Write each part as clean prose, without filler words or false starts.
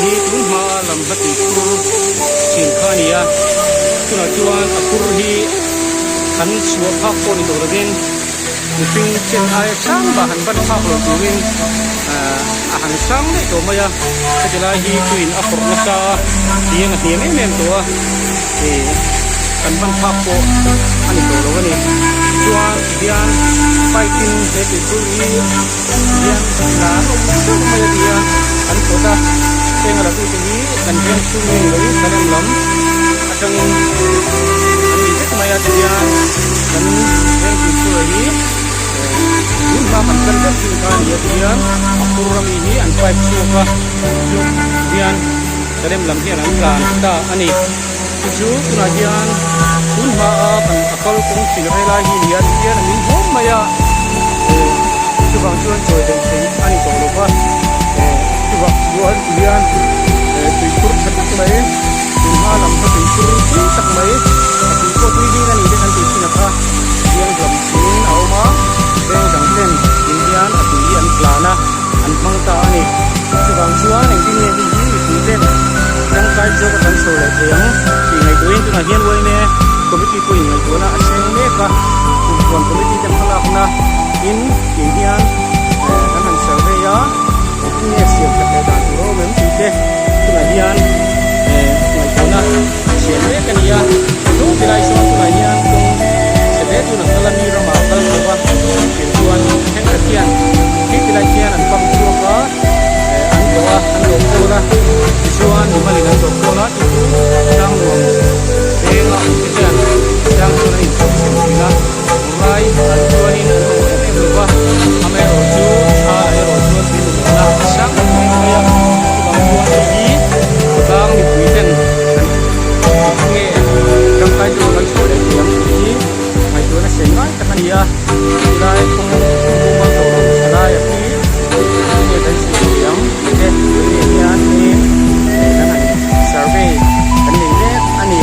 hi tun hma lam hla tui khur thin kha a ni a, tunah chuan a khur hi han chhuah phak pawh ni tawh lovin mihring chen aia sang bah han ban phak lo turin a han sang daih tawh mai a, heti lai hi tuiin a phawrh nasa a tiang a hniam em em tawh a, ih kan ban phak pawh a ni tawh lo a ni. Chuan tihian pipe in he tuikhur hi hian tlan awm deuh mai a ni a, an phawt a, heng a la tute hi kan veng chhung nge ni loin Salem lam atangin an ni vek mai a tihian kan veng tuikhur hi tun hma kan kal deuh thin kha a ni a tihian a khur ami hi an pipe chhuak a chu hian Salem lam hian an tlan ta a ni chu chu tunah hian tun hma a kan a kal kawng thin rei lai hi a ni a tihian a min hlawm mai a eh chuvang chuan chawi daih theih a ni tawh lo va eh chuvang chuan tihian eh tuikhur tha tak mai tun hma lam kha tuikhur tui tak mai a tui pawh tui ding a ni te kan tih thin a kha tiang hlawm chungin a awm a veng dang ten tin hian a tui hi an tlan a an hmang ta a ni. Chuvang chuan engtin nge hei hi mipui te tangkai zawk a kan chho leh thei ang tih ngaihtuahin tunah hian yma committee pawhin ngaihtuahna a seng mek a, kumthuan committee te hmalakna in tih hian kan han survey a, engtin nge siam that leh dan tur a awm em tih te tunah hian ngaihtuahna siam mek a ni a, chu tilai sawn tunah hian kawng chhe hle chu an kal a mi ramah a kal chho va tiang chuan thenkhat hian khi tilai khian an pump chhuak a eh an dawh a an dawh khawl a tichuan mimalin an dawh khawl a chu chu tlangnuam venga awm te hian tlang chuan an inchhawp chhen thin a tunlai an chuanin an mamawh em em lo va amaherawhchu tha erawh chuan tui mamawhna a sang em em mai a chuvang chuan hei hi khawtlang mipui ten kan nge tangkai chu kan chhuah leh thei ang tih hi ngaihtuahna sen ngai tak a ni a tilai kawng mumal tawh lo thalai a hi nge kan siam thei ang tih te tih hian kan han survey kan nei mek a ni.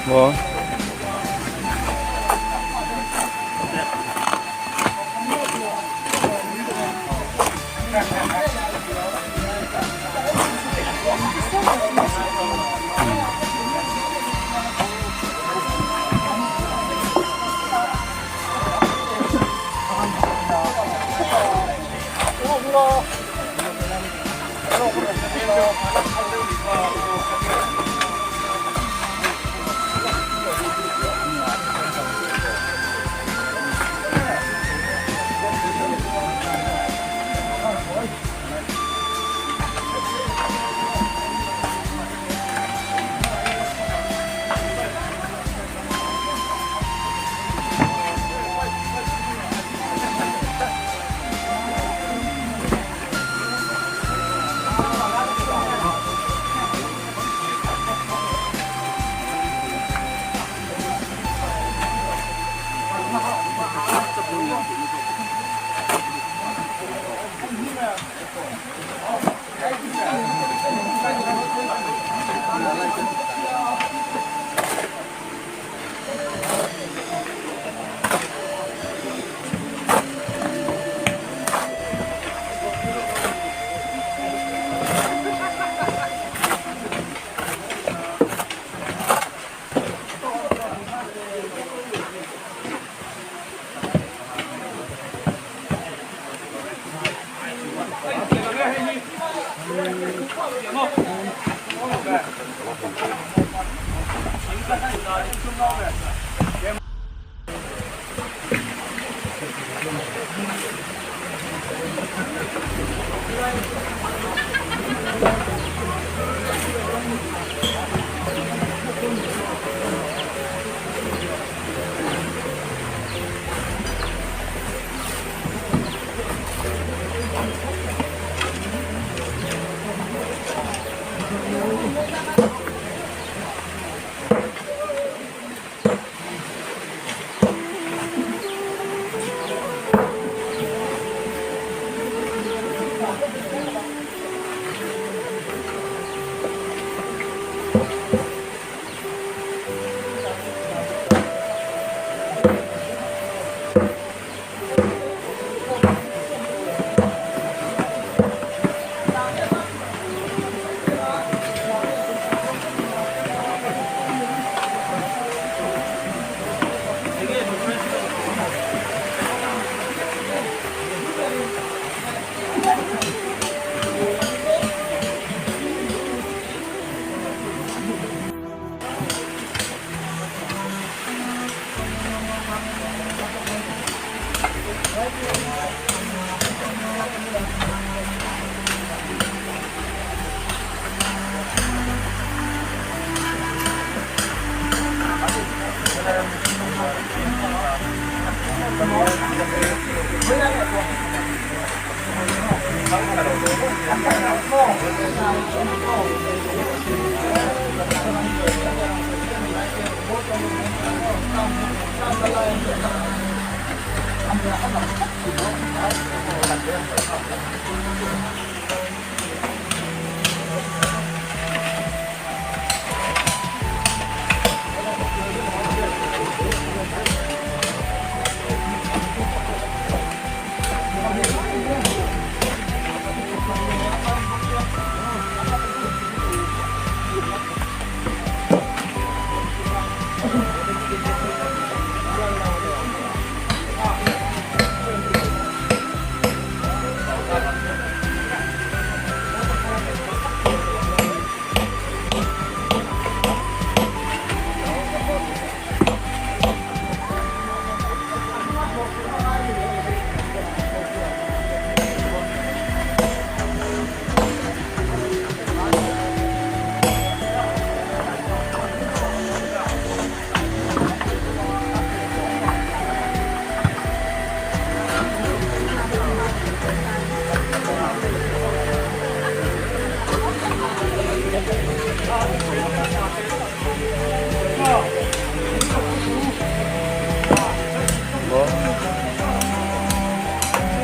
Maw?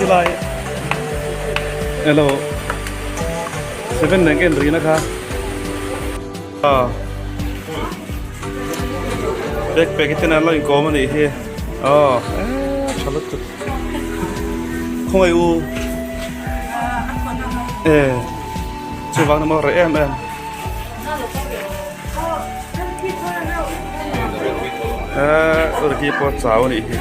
Tilai hello 7 nen ka inrina kha ah backpack hi ten an lo inkawm a nih hi aw eh tha lutuk khawngaih u eh chuvang emaw reh em em. Eee Ricky pawh chau a nih hi.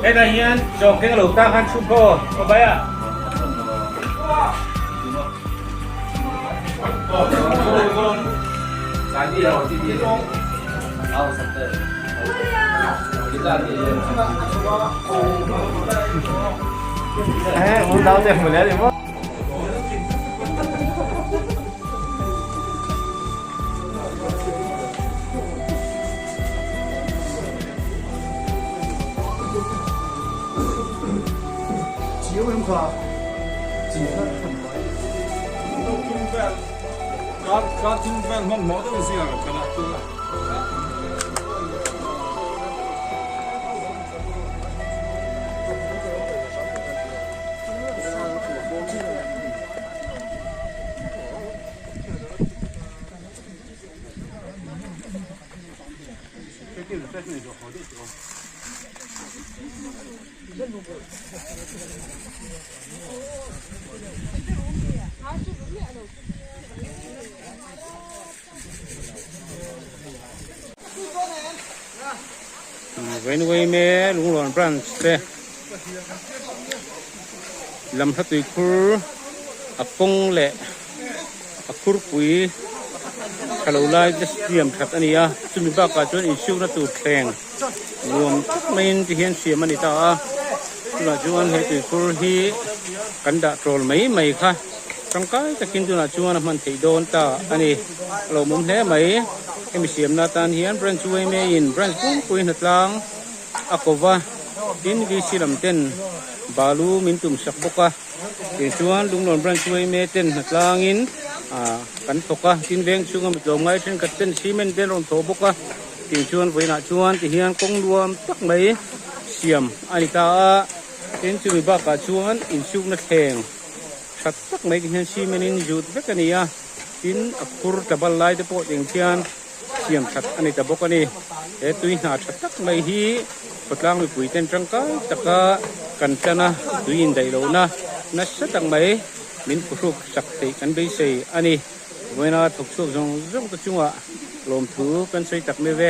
Hetah hian chawngkeng a lo tang khan chhung khaw aw bai a. Railway me Lunglawn branch te lam hla tui khur a kawng leh a khurpui tha lo lai te siam that a ni a chumi bakah chuan insiukna tur thleng nuam tak maiin ti hian siam a ni ta a tunah chuan he tuikhur hi kan dah tawl mai mai kha tangkai takin tunah chuan a hman theih dawn ta a ni a lawmawm hle mai hemi siamna atan hian branch yma in branch pumpui hnatlang a ko va tin VC lam ten. Balu min tum sak bawk a, tiang chuan Lunglawn Branch yma ten hnatlangin ah kan thawk a, tin veng chhunga mi tlawmngai thenkhat ten cement te an rawn thawh bawk a, tiang chuan vawiinah chuan tihian kawng nuam tak mai siam a ni ta a, tin chumi bakah chuan insukna thleng tha tak mai tihian cement in zut vek a ni a, tin a khur tla bal lai te pawh tiang khian. Siam that a ni ta bawk a ni. He tui hna tha tak mai hi khawtlang mipui ten tangkai taka kan tan a, tui indaih lohna nasa tak mai min phuhruk sak theih kan beisei a ni. Vawiina thawk chhuak zawng zawng te chungah lawmthu kan sawi tak mai ve.